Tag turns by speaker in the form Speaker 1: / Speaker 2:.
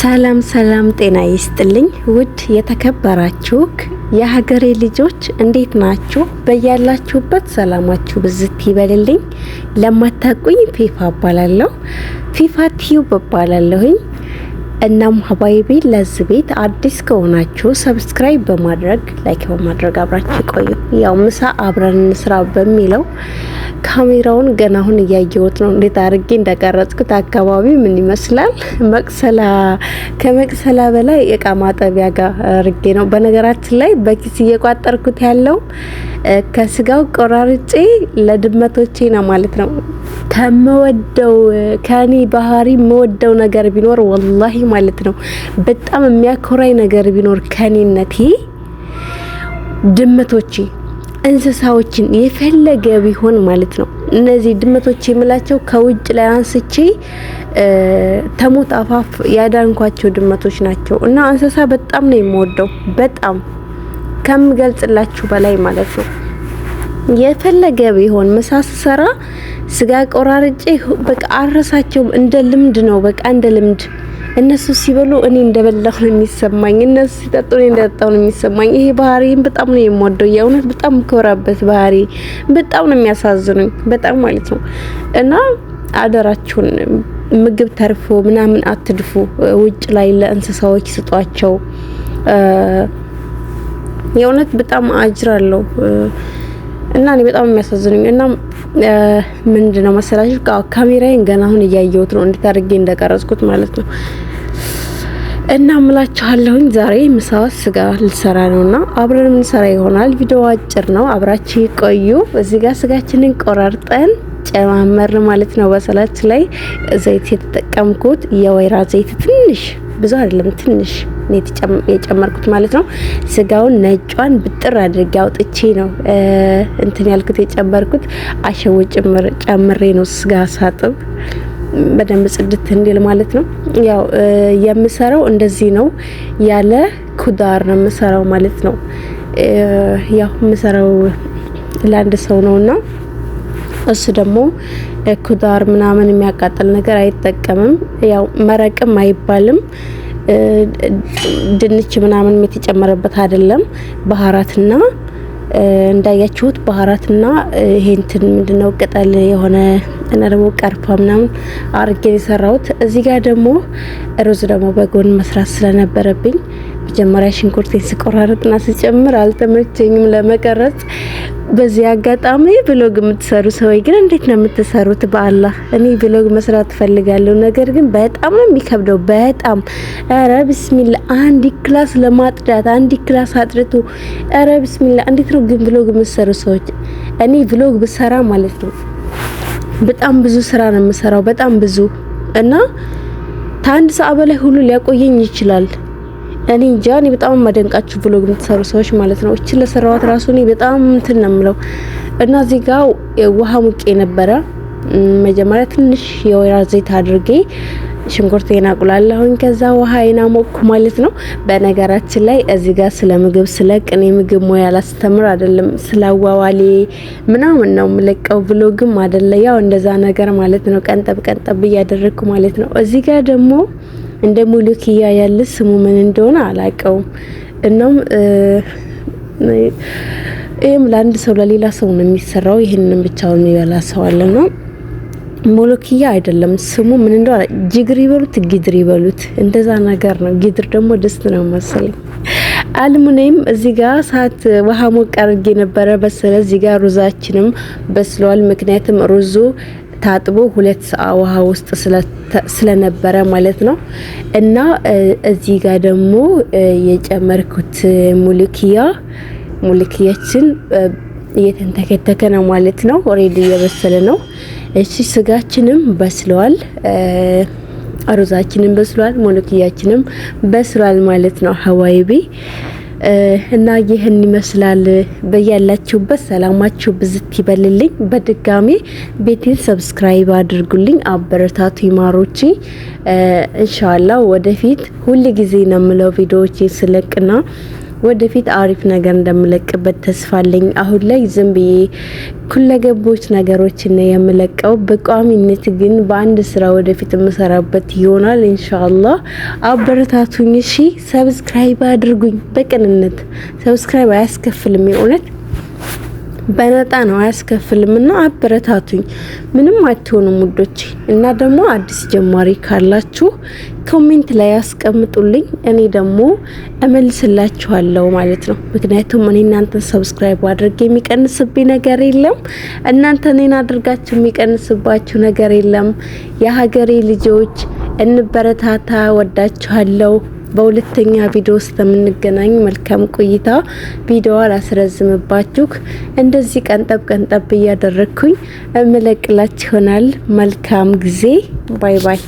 Speaker 1: ሰላም ሰላም፣ ጤና ይስጥልኝ ውድ የተከበራችሁ የሀገሬ ልጆች፣ እንዴት ናችሁ? በያላችሁበት ሰላማችሁ ብዝት ይበልልኝ። ለማታውቁኝ ፊፋ እባላለሁ፣ ፊፋ ቲዩብ እባላለሁኝ። እናም حبايبي ለዚህ ቤት አዲስ ከሆናችሁ subscribe በማድረግ፣ like በማድረግ አብራችሁ ቆዩ። ያው ምሳ አብረን እንስራ በሚለው ካሜራውን ገና አሁን እያየሁት ነው፣ እንዴት አድርጌ እንደቀረጽኩት። አካባቢ ምን ይመስላል? መቅሰላ ከመቅሰላ በላይ እቃ ማጠቢያ ጋር አድርጌ ነው። በነገራችን ላይ በኪስ እየቋጠርኩት ያለው ከስጋው ቆራርጬ ለድመቶቼ ነው ማለት ነው። ከምወደው ከኔ ባህሪ የምወደው ነገር ቢኖር والله ማለት ነው፣ በጣም የሚያኮራኝ ነገር ቢኖር ከኔነቴ ድመቶቼ፣ እንስሳዎችን የፈለገ ቢሆን ማለት ነው። እነዚህ ድመቶች የምላቸው ከውጭ ላይ አንስቼ ተሞት አፋፍ ያዳንኳቸው ድመቶች ናቸው። እና እንስሳ በጣም ነው የምወደው፣ በጣም ከምገልጽላችሁ በላይ ማለት ነው። የፈለገ ቢሆን ምሳ ስሰራ ስጋ ቆራርጬ በቃ አረሳቸውም። እንደ ልምድ ነው፣ በቃ እንደ ልምድ እነሱ ሲበሉ እኔ እንደበላሁ ነው የሚሰማኝ። እነሱ ሲጠጡ እኔ እንደጠጣሁ ነው የሚሰማኝ። ይሄ ባህሪም በጣም ነው የምወደው። የእውነት በጣም የምኮራበት ባህሪ። በጣም ነው የሚያሳዝኑኝ፣ በጣም ማለት ነው። እና አደራችሁን ምግብ ተርፎ ምናምን አትድፉ። ውጭ ላይ ለእንስሳዎች ስጧቸው። የእውነት በጣም አጅር አለው። እና እኔ በጣም የሚያሳዝኑኝ እና ምንድነው መሰላችሁ፣ ካሜራዬን ገና አሁን እያየሁት ነው እንዴት አድርጌ እንደቀረጽኩት ማለት ነው። እና ምላችኋለሁኝ ዛሬ ምሳ ስጋ ልሰራ ነውና አብረን የምንሰራ ይሆናል። ቪዲዮ አጭር ነው፣ አብራችሁ ቆዩ። እዚህ ጋር ስጋችንን ቆራርጠን ጨማመር ማለት ነው። በሰላች ላይ ዘይት የተጠቀምኩት የወይራ ዘይት ትንሽ፣ ብዙ አይደለም፣ ትንሽ የጨመርኩት ማለት ነው። ስጋውን ነጯን ብጥር አድርጌ አውጥቼ ነው እንትን ያልኩት የጨመርኩት። አሸው ጭምር ጨምሬ ነው ስጋ ሳጥብ በደንብ ጽድት እንዲል ማለት ነው። ያው የምሰራው እንደዚህ ነው፣ ያለ خضار ነው የምሰራው ማለት ነው። ያው የምሰራው ለአንድ ሰው ነውና እሱ ደግሞ خضار ምናምን የሚያቃጥል ነገር አይጠቀምም። ያው መረቅም አይባልም፣ ድንች ምናምን የተጨመረበት አይደለም። بهارات ና እንዳያችሁት بهارات ና ይሄ እንትን ምንድነው ቅጠል የሆነ እና ደግሞ ቀርፋ ምናምን አርጌ የሰራሁት። እዚህ ጋር ደግሞ ሩዝ ደግሞ በጎን መስራት ስለነበረብኝ መጀመሪያ ሽንኩርቴን ስቆራረጥና ስጨምር አልተመቸኝም ለመቀረጽ። በዚህ አጋጣሚ vlog የምትሰሩ ሰዎች ግን እንዴት ነው የምትሰሩት? በአላህ እኔ vlog መስራት እፈልጋለሁ፣ ነገር ግን በጣም ነው የሚከብደው። በጣም ኧረ بسم الله፣ አንድ class ለማጥዳት፣ አንድ class አጥርቶ፣ ኧረ بسم الله፣ እንዴት ነው ግን vlog የምትሰሩ ሰዎች? እኔ vlog ብሰራ ማለት ነው በጣም ብዙ ስራ ነው የምሰራው፣ በጣም ብዙ፣ እና ከአንድ ሰዓት በላይ ሁሉ ሊያቆየኝ ይችላል። እኔ እንጃ፣ እኔ በጣም የማደንቃችሁ vlog የምትሰሩ ሰዎች ማለት ነው። እቺ ለሰራዋት ራሱ እኔ በጣም እንትን ነው የምለው። እና እዚህ ጋር ውሃ ሙቄ ነበረ። መጀመሪያ ትንሽ የወይራ ዘይት አድርጌ ሽንኩርቴን አቁላለሁኝ። ከዛ ውሃዬን አሞቅኩ ማለት ነው። በነገራችን ላይ እዚህ ጋር ስለ ምግብ ስለቅ እኔ ምግብ ሙያ ላስተምር አይደለም፣ ስላዋዋሌ ምናምን ነው የምለቀው፣ vlog ም አይደለ። ያው እንደዛ ነገር ማለት ነው። ቀንጠብ ቀንጠብ እያደረግኩ ማለት ነው። እዚህ ጋር ደግሞ እንደ ملوخية ያለ ስሙ ምን እንደሆነ አላቀውም። እናም ይህም ለአንድ ሰው ለሌላ ሰው ነው የሚሰራው። ይህንን ብቻውን የሚበላ ሰው አለና ملوخية አይደለም ስሙ ምን እንደሆነ፣ ጅግር ይበሉት ግድር ይበሉት እንደዛ ነገር ነው። ግድር ደግሞ ድስት ነው መሰለኝ። المهم እዚህ ጋር ሰዓት ውሃ ሞቅ አድርጌ ነበረ በሰለ። እዚህ ጋር ሩዛችንም በስሏል። ምክንያቱም ሩዙ ታጥቦ 2 ሰዓት ውሃ ውስጥ ስለነበረ ማለት ነው። እና እዚህ ጋር ደግሞ የጨመርኩት ملوخية፣ ملوخية ችን እየተንተከተከ ነው ማለት ነው። Already እየበሰለ ነው። እሺ ስጋችንም በስለዋል፣ ሩዛችንም በስሏል፣ ملوخية ችንም በስሏል ማለት ነው حبايبي። እና ይህን ይመስላል። በያላችሁበት ሰላማችሁ ብዝት ይበልልኝ። በድጋሚ ቤቴን subscribe አድርጉልኝ፣ አበረታቱ ይማሮቼ። إن شاء الله ወደፊት ሁል ጊዜ ነው የምለው ቪዲዮዎቼ ስለቅና ወደፊት አሪፍ ነገር እንደምለቅበት ተስፋ አለኝ። አሁን ላይ ዝም ብዬ ኩለገቦች ነገሮችን ነው የምለቀው። በቋሚነት ግን በአንድ ስራ ወደፊት የምሰራበት ይሆናል ኢንሻአላህ። አበረታቱኝ። እሺ subscribe አድርጉኝ። በቅንነት subscribe አያስከፍልም፣ የእውነት በነጣ ነው አያስከፍልም። እና አበረታቱኝ። ምንም አትሆኑም ውዶች። እና ደግሞ አዲስ ጀማሪ ካላችሁ comment ላይ ያስቀምጡልኝ፣ እኔ ደግሞ እመልስላችኋለሁ ማለት ነው። ምክንያቱም እኔ እናንተን subscribe አድርጌ የሚቀንስብኝ ነገር የለም፣ እናንተ እኔን አድርጋችሁ የሚቀንስባችሁ ነገር የለም። የሀገሬ ልጆች እንበረታታ። ወዳችኋለሁ። በሁለተኛ ቪዲዮ እስከምንገናኝ መልካም ቆይታ። ቪዲዮ አላስረዝምባችሁ፣ እንደዚህ ቀንጠብ ቀንጠብ እያደረግኩኝ እምለቅላችሁ ይሆናል። መልካም ጊዜ። Bye bye።